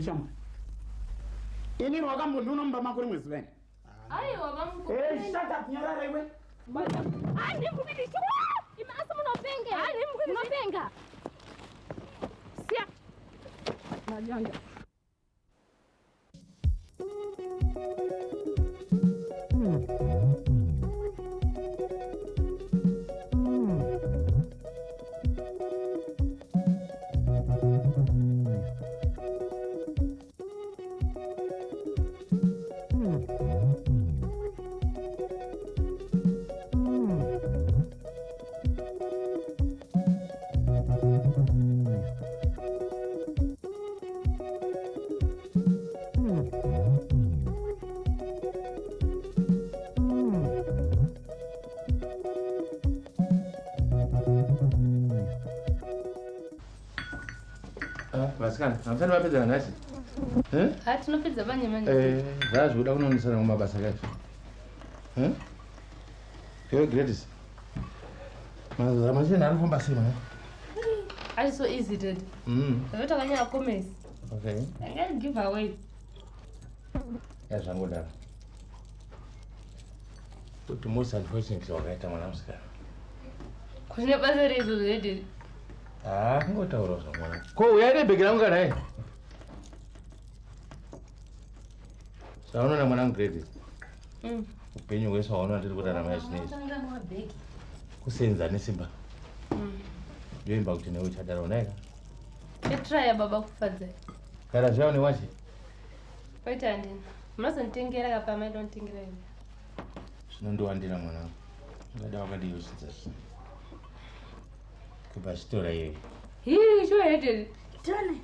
Shamwari. Inini wakambondiona mumba mako rimwe zuva ini. Aiwa bamukuru. Hey, shut up, nyarara iwe. Imi asi munopenga. Munopenga. Siya. Manyanga. Ah, vasikana hamusati mapedza nhasi eh? Ha tinopedza manje manje eh, zvazvikuda kunonesana kumabasa kacho eh? Iwe Gladys mazamachena ari kufamba sei mwana Ari so easy dad. Zvinotakanyanya comments. Okay. I can't give away. Yazvangodaro. Kuti most unfortunately wakaita mwana musikana. Kune basa rei izvozvo dad? Ah, kungotaura zvamwana. Ko uyai nebhegi rangu kana eh? Zvaunoona mwanangu Gladys. Upenyu hwese hwaunoona ndiri kurarama izvinezvi. Kusenza nesimba. Ndoimba kuti newe uchadaro naika. Itraya baba kufadza. Kana zviya une wachi? Paita handina. Munozonditengera kapa mai ndonditengera ini. Zvinondiwandira mwanangu. Ungada wakadii uchidza zvino. Kubva chitora iyoyo. Hii, sure here. Tone.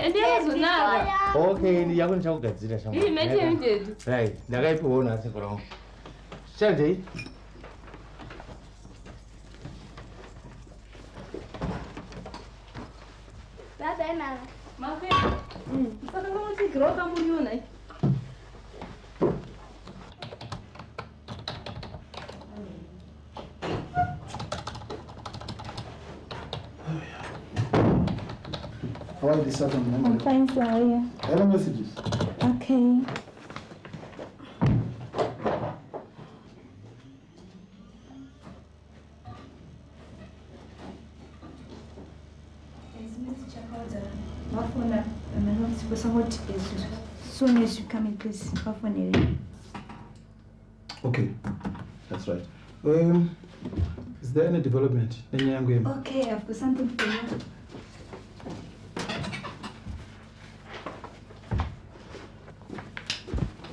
Ndiyazonaka. Okay, ndi yako ndichakugadzira shamwari. Hii, mete mtedu. Right, ndakaipiwawo nhasi kurangu. Shandei. Bye bye, mama. Mafe. Saka unotigirawo kamuriwo nhai. How are you this afternoon? I'm fine, sir. How are you? Hello, messages. Okay. Yes, Mr. Chakaudza, wafona and as soon as you come in, please, wafonere. Okay, that's right. Is there any development? Nenyaya yangu yemba? Okay, I've got something for you.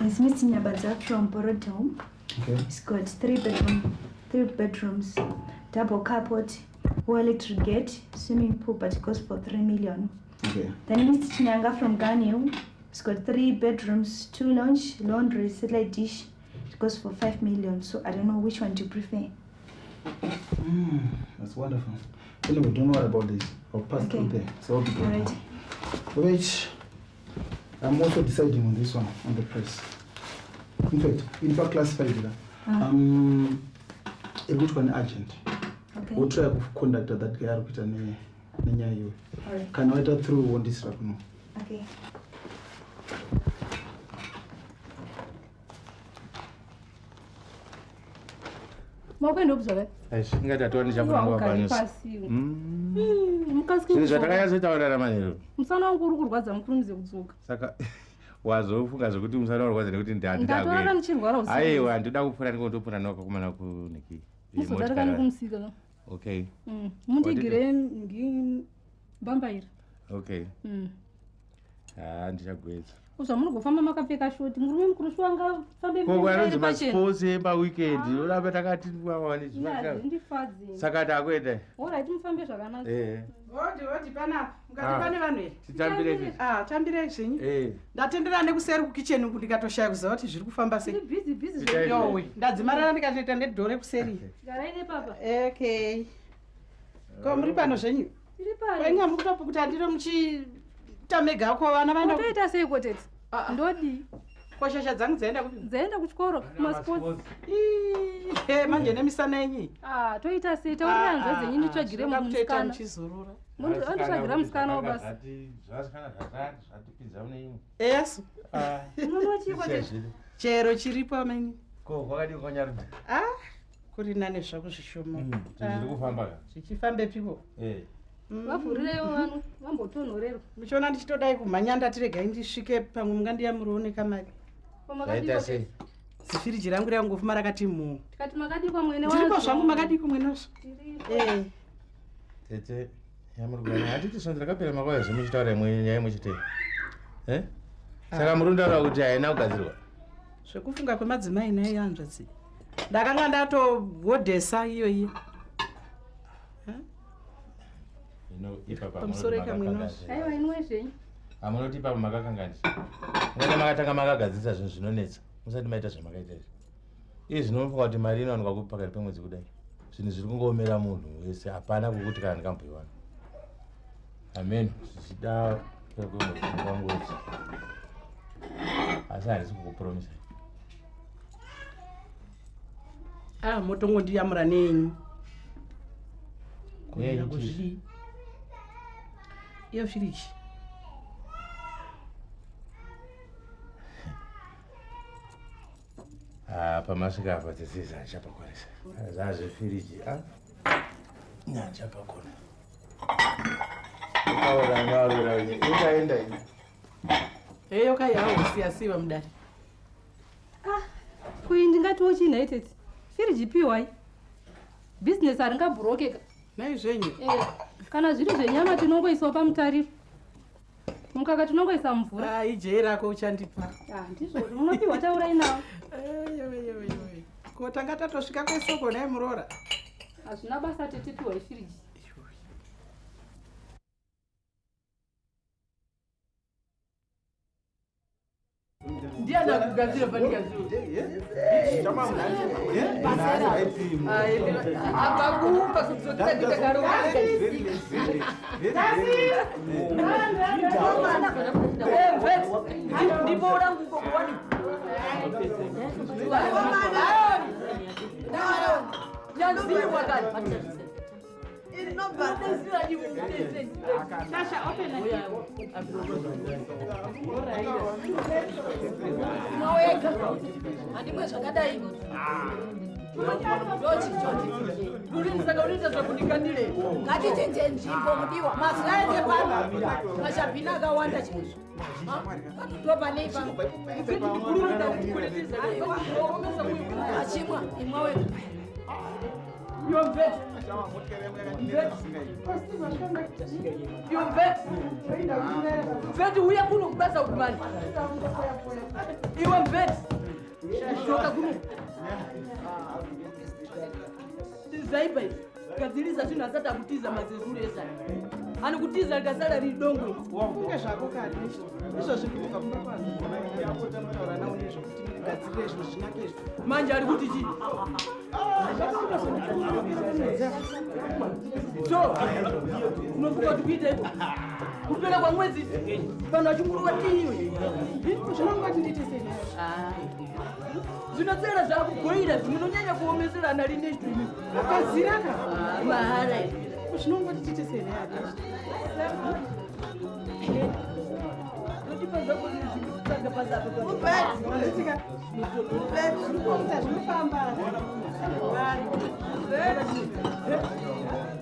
It's Mr. Nyabadza from Borodome. Okay. It's got three bedrooms, double carport, whole electric gate, swimming pool, but it goes for 3 million. Okay. Then Mr. Chinyanga from Ghana, it's got three bedrooms, two lounge, laundry, satellite dish. It goes for 5 million. So I don't know which one to prefer. That's wonderful. Anyway, don't worry about this. I'll pass through there. So I'll be All right. Wait. I'm also deciding on this one, on the price. In fact, in fact, classified. Iri kuitwa neagent. Okay. Wotry kucontacta that guy ari kuita nenyaya iyoyo. All right. Kana waita through wondisira kuno. Okay. Makuenda kubzvaka. Aish, ingati atova nechamunangu Ugari vabanyosa. pasi. Mukasike. Zvinhu zvatakanyatsotaurana manheru. Musana wangu uri kurwadza mukurumidze kudzoka. Saka wazofunga zvokuti musana warwadza nekuti Ndatorara ndichirwara usiku. Aiwa, handida kupfuura ndikotopfuura newakakomana kuniki. Muzodarika nekumusika ka. Okay. Mundigire mbambaira. Okay. Ha, ndichagwedza. Zvamunogofamba makapfeka shoti murume mukuru shuwa angafambe Koko anonzi mberi pachena. masports emaweekend oramba takati wawani Ndifadzi. Saka takuenda. Alright, mufambe zvakanaka. Eh. Odi odi panapa mukati Ah. pane vanhu here? Titambire tisi. Ah, tambirei zvenyu. Eh. Ndatenderana nekuseri kukicheni uku ndikatoshaya kuziva kuti zviri kufamba sei. Tiri busy busy. Itai. Yowe, ndadzimarara ndikatoita nedhoo rekuseri. Garai nepapa. Okay. Ko muri pano zvenyu? Tiri pano. Kwainga muri kutopukuta ndiro muchiita mega ko vana vana. Utoita sei kotete? Ndodii? Ko shasha dzangu dzaenda kupi? Dzaenda kuchikoro kumasports. Ii, manje nemisana yenyu. Ah, toita sei? Taurira hanzvadzi yenyu nditsvagire Zvinoda kutoita musikana. muchizorora. Anditsvagira musikana wabasa. Zvasikana zvasati zvatipinza mune imwe. Eyasu. Unonwa chii kwatete? Zviri. Chero chiripo ameni. Ko kwakadii kwanyarudza? Ah, kuri nane zvako zvishoma. Zviri kufamba ka? Zvichifambepiko? Eh. Vavhurireiwo vanhu vambotonhorerwa. Muchiona ndichitodai kumhanya ndati regai ndisvike pamwe mungandiyamurawo nekamari. Ko makadii Zvaita kwatete? sei? Zifiriji rangu rangofuma rakati mhuu. Tikati makadii mwene Ndiripo wazvo. zvangu makadii kumwene wazvo? Tiripo. Eh. Tete yamuri kuona hatiti svondo rakapera makauya zve muchitaura imwe nyaya imwe chete. Eh? Saka muri kundaura kuti haina kugadzirwa. Zvekufunga kwemadzimai naye hanzvadzi. Ndakanga ndatohodhesa iyo iyo. Ino ipapa Pamusoro munoti ikamwe makakanganisa. Aiwa inwe zvenyu. Hamunoti ipapo makakanganisa. Mungada makatanga makagadzirisa zvinhu zvinonetsa musati maita zvamakaita izvi. Iye zvinomufunga kuti mari inowanikwa kupi pakati pemwedzi kudai. Zvinhu zviri kungoomera munhu wese hapana kwekuti kana ndikamboiwana. Amen. Zvichida kupera kwemwedzi kwangozi. Asi handisi kukupromisai. Ah, motongondiyamura nenyu. Nenyu Kuenda chii? kuzvidii? Iyo firiji. Ah, pamasvika apa tete handichapakwanisa. Zvazvefiriji ah. Handichapakona. Utaura naura ikaenda ini. Heyo kai hawo siyasiwa mudare. Kui ndingatiwo chii nhai tete? Firiji piwai. Bhizinesi haringabhurokeka. Nhai zvenyu. Eh, kana zviri zvenyama tinongoisawo pamutariro. Mukaka tinongoisa mumvura. Ah, ijei rako uchandipa. Ah, ndizvo munopiwa taurai nawo. Eyowe yowe yowe. Ko tanga tatosvika kwesoko naye muroora. Hazvina basa tete piwai firiji. Ndiani akugadzira fanika zuro? Akakumba kudzokera kuita Ndipo urangu uko kuwani. Nyanziwa kani. Sasha, open it. Mawega. Handimwe zvakadai. Rurimi saka unoita zvakundikandire. Ngatichinje nzvimbo mudiwa. Mazuva pano mashabhini akawanda chaizvo. Patotopa nei pano? Achimwa imwa wega. Iwe mveti. Iwe mveti. Mveti uya kuno kubasa kumani. Iwe mveti. Dzoka kuno. Zaipa izvi. Gadzirisa zvinhu asati akutiza mazezuru ese aya. Anokutiza rikasara riri dongo. Funge zvako kari. Izvozvi kubva kumba kwanza. Taura nawo nezvokuti ndigadzirire zvinhu zvinake izvi. Manje ari kuti chii? So, unofunga kuti kuita iko? Kupera kwamwedzi vanhu vachingurova tiiwe. Zvinongoti ndiite sei? Zvinotsera zvakugoira zvinonyanya kuomesera ana line imi. Akazira ka. Mahara. Zvinongoti tiite sei naye? Ndotipa zvako zvikutsvaga pasi apa. Handitika. Zvirikuita zvinofamba.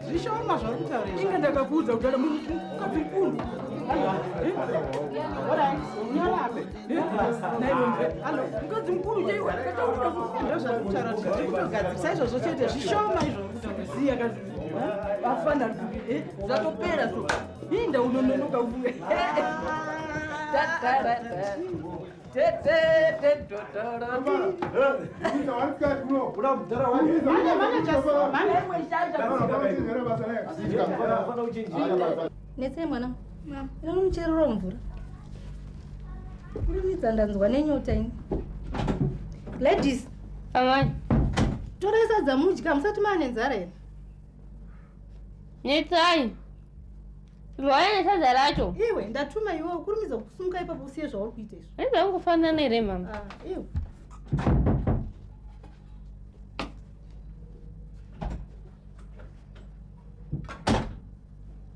Zvishoma zvauri kutaura izvi. Inga ndakakuudza kudhara mukadzi mukuru. Alright, unyarako. Mukadzi mukuru chaiwo akataurira Ndozvari kutaura kuti tiri kutogadzirisa izvozvo chete zvishoma izvo kuziya kazi. Afana zvatopera so. Inda unononoka ufunge. Netsei mwanangu. Inomucherero mvura. Kurumidza ndanzwa nenyota ini. Ladies, Amai, torai sadza mudya musati maane nzara here? Netsai. Rwaya nesadza racho. Iwe ndatuma iwe ukurumidza kusumuka ipapo usiye zvauri kuita izvo. Hanzi vangofanana here mama? Ah, iwe.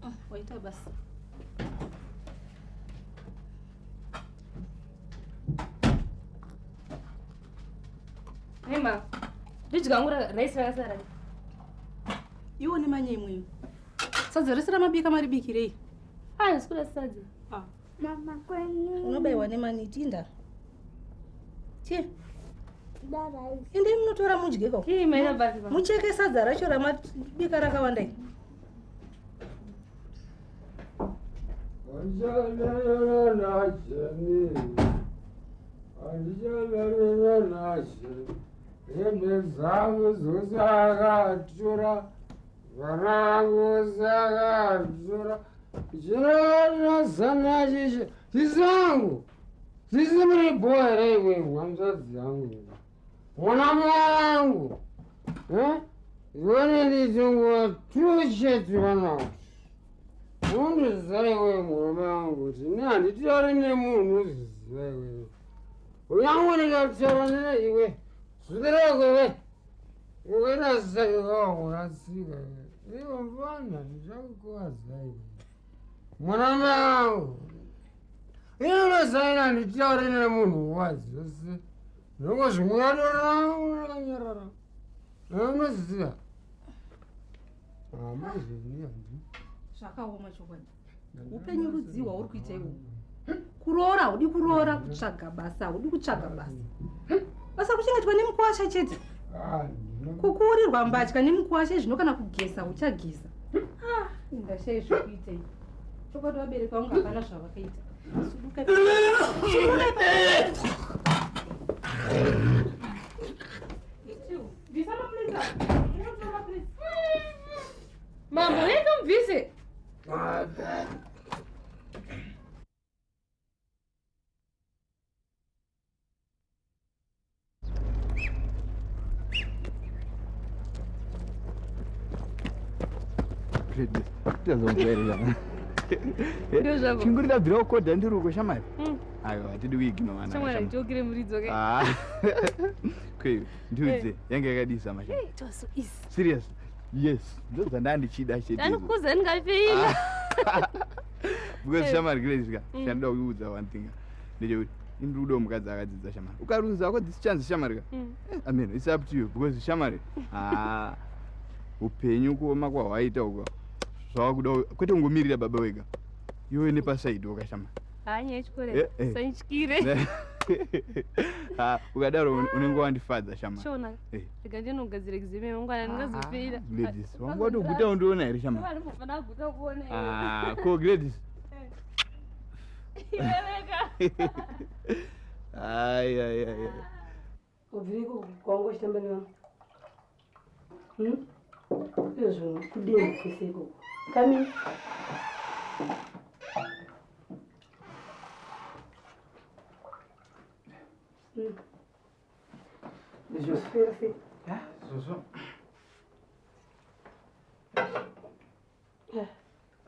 Ah, waita basa. Ema, ndidya hangu rice rakasara. Iwe une manyemwe. Sadza rese ramabika maribikirei? Ah, handisi kuda sadza. Ah. Mama kwenyu. Unobaiwa nemaniti inda. Chii? Endai munotora mudye ko. Chii maita basa. Mucheke sadza racho ramabika rakawanda iri. Hembe dzangu dzose akatora, vana vangu vose akatora. Chinonazana chichi sisi vangu, sisi muri bho here iwe hanzvadzi yangu, mwana wangu iwe ndichingova tucheti vanako. Unondiziva iwe murume wangu kuti ini handitauri nemunhu unozviziva iwewe. Unyange ndikataura nene iwe zvidireko iwe ukaita sekawakurasika iwe. Iwe mfana ndichakukuvadza iwe. Mwana wangu ini unoziva ini handitauri nemunhu nguva dzose. Ndongozvimwe rakanyarara. Unoziva. Manje ini handi. Zvakaoma chokwadi. Upenyu rudzii hwauri kuita iwowo? Kuroora haudi kuroora, kutsvaga basa haudi kutsvaga basa. Basa kuchengetwa nemukwasha chete. Kukuurirwa mbatya nemukwasha zvino kana kugeza uchageza. Ah, ndashaya zvekuita ini. Chokwadi vabereki vangu hapana zvavakaita. Suduka. Suduka. Bvisa maplates apo. Unotora maplates. Mambo, rega mubvise. Ndozvako. Chinguri ndabvira kukodha ndiri uko shamari. Aiwa, hatidi kuignore vana. Shamwari nditokire muridzo ke. Ah. Kweyo, ndiudze, yange yakadisa mashama. Hey, it was so easy. Serious? Yes, ndodzandanga ndichida chete. Ndanokuza ndingafeila. Because shamari Grace ka, chandoda kukuudza one thing. Ndechekuti ini ndiri kudawo mukadzi akadzidza shamari. Ukaruza wako this chance shamari ka. I mean, it's up to you because shamari ah upenyu kuoma kwahwaita uko. Zvawakuda kwete kungomirira baba wega. Iwe nepasaidi wakashama. Haa nyaya yechikoro Eh, eh. sandityire. Ah, ukadaro unenge wandifadza shamari. Shona. Eh. Rega ndinogadzira exam yemangwana ndingazofeila. Gladys, wanga watoguta undiona here shamari? Vanofana kuguta kuona iwe. Ah, ko Gladys. Iweweka. Ai ai ai. ai. Ubvireko kwanga uchitamba nevamwe. Izvo kudini kwese ikoko. Kami. Izvo. Swera sei? Zozo.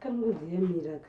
Kanongodziyamira ka.